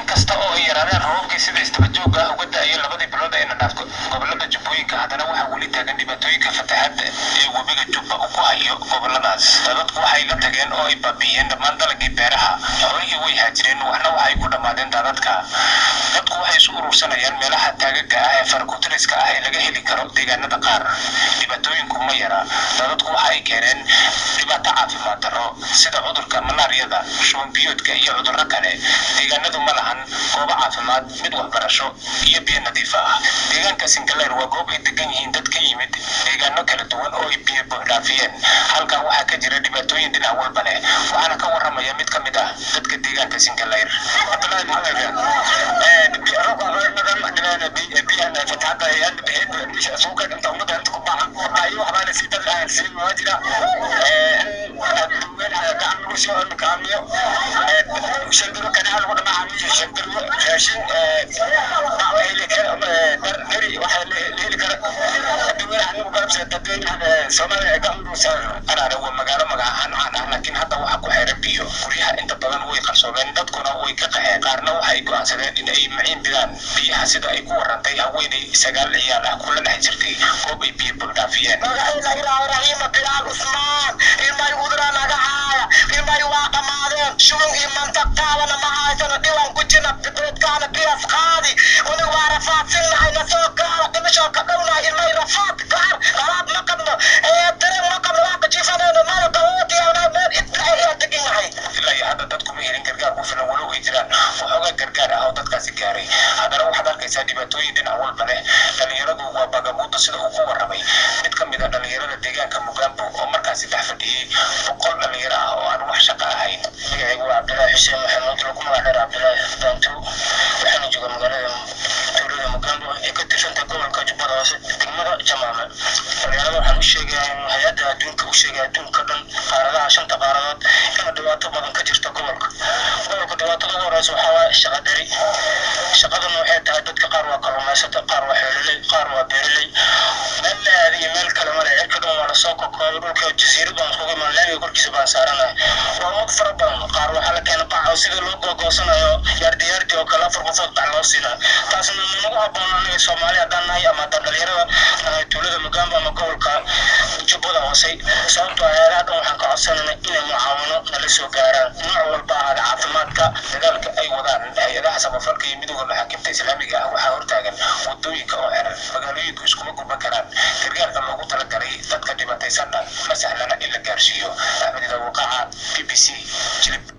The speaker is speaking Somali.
Inkasta oo ay yaraadeen roobabkii sida isdaba joogga ah uga da'ayay labadii bilood ee na dhaafto gobolada Jubbooyinka, haddana waxaa weli taagan dhibaatooyinka fatahaadda ee webiga Jubba uu ku hayo goboladaas. Dadku waxay la tageen oo ay baabi'iyeen dhammaan dalagii beeraha, xoolihii way haajireen, waxna waxay ku dhammaadeen daadadka. Dadku waxay isu urursanayaan meelaha taagaga ah ee farakutiriska ah ee laga heli karo deegaanada qaar. Dhibaatooyinku ma yara. Daadadku waxa ay keeneen dhibaato caafimaad darro sida cudurka malaariyada, shuban biyoodka iyo cudurro kale. Deegaanadu ma lahan goobo caafimaad, mid waxbarasho iyo biyo nadiif ah. Deegaanka Sinclair waa goob ay degan yihiin dad ka yimid deegaano kala duwan oo ay biyo buuxdhaafiyeen. Halkan waxaa ka jira dhibaatooyin dhinac walba leh, waxaana ka warramaya mid ka mid ah dadka deegaanka Sinclair. Cabdullaahi Maxamed, Araare waa magaalo magac ahaan caan ah, laakiin hadda waxaa ku xeeran biyo. Guryaha inta badan way qarsoomeen, dadkuna way ka qaxeen, qaarna waxay go'aansadeen in ay maciin bidaan biyaha, sida ay ku warantay haweeney 9 ciyaal ah kula dhex jirtay goob ay biyo buuxdhaafiyeen. Magacayda ilaahay Raxiima Bilaal Cusmaan. Ilmay uduraa naga haaya, ilmay waa dhammaadeen, shuban iyo mantaq taabana ma haysano, dhiwan ku jirna, beedkaana biyas qaadi, unig waa rafaadsinnahay, na soo gaara, dhimashoo ka dhownahay, ilmay rafaad gaar qalaad ma qabno, ee dareen ma qabno, waa kajiifanayno mala qawootiyana meel idla ayaa degannahay. Ilaa iyo hadda dadku ma helin gargaar ku filan, walow ay jiraan waxoogaa gargaar ah oo dadkaasi gaaray, haddana waxaad arkaysaa dhibaatooyin dhinac walba leh. Dhalinyaradu waa bagamuudo, sida uu ku warramay mid ka mid ah dhalinyarada deegaanka Mugambo oo markaasi dhex fadhiyey 100 dhalinyaro ah oo aan wax shaqo ahayn. Magacaygu waa Cabdulaahi Xuseen Maxamuud, lagu magac dheer Cabdulaahi Baantu, waxaana jooga magaalada tuulada Mugambo ee ka tirsanta gobolka Jubbada Hoose, degmada Jamaame. Dhalinyarada waxaan u sheegayaa in hay-adda adduunka u sheegay adduunka dhan, qaaradaha shanta qaaradood, ina dhibaato badan ka jirta gobolka. Gobolka dhibaatada ugu horeysa waxaa waaye shaqa dari. Shaqaduna waxay tahay dadka qaar waa kalluumaysato, qaar waa xoololey, qaar waa beeraley. Meel la aadiyo meel kale male, cirka dhan waa lasoo kokoobay, dhulka jasiirad baan iskugu imaan, laamiga korkiisa baan saaranahay. Waa ummad fara badan. Qaar waxaa la keenay bac oo sida loo gogoosanayo yaardi yaardi oo kale, 4 qofood bac loo siinayo. Taasna ma nagu habboon anaga Soomaali haddaan nahay ama haddaan dhalinyarada nahay tuulada Mugambo ama gobolka Jubbada Hoose, sababtoo ah hay-adaha dhan waxaan ka codsanayna inay mucaawino nala soo gaaraan, nooc walba ahaada caafimaadka. Dadaalka ay wadaan hay-adaha samafalka iyo midowda maxaakiimta islaamiga ah waxaa hortaagan wadooyinka oo xiran, magaalooyinku iskuma gurban karaan, gargaarka loogu talagalay dadka dhibaataysanna ma sahlana in la gaarsiiyo. Axmed Idaawaqaaca, BBC, Jilib.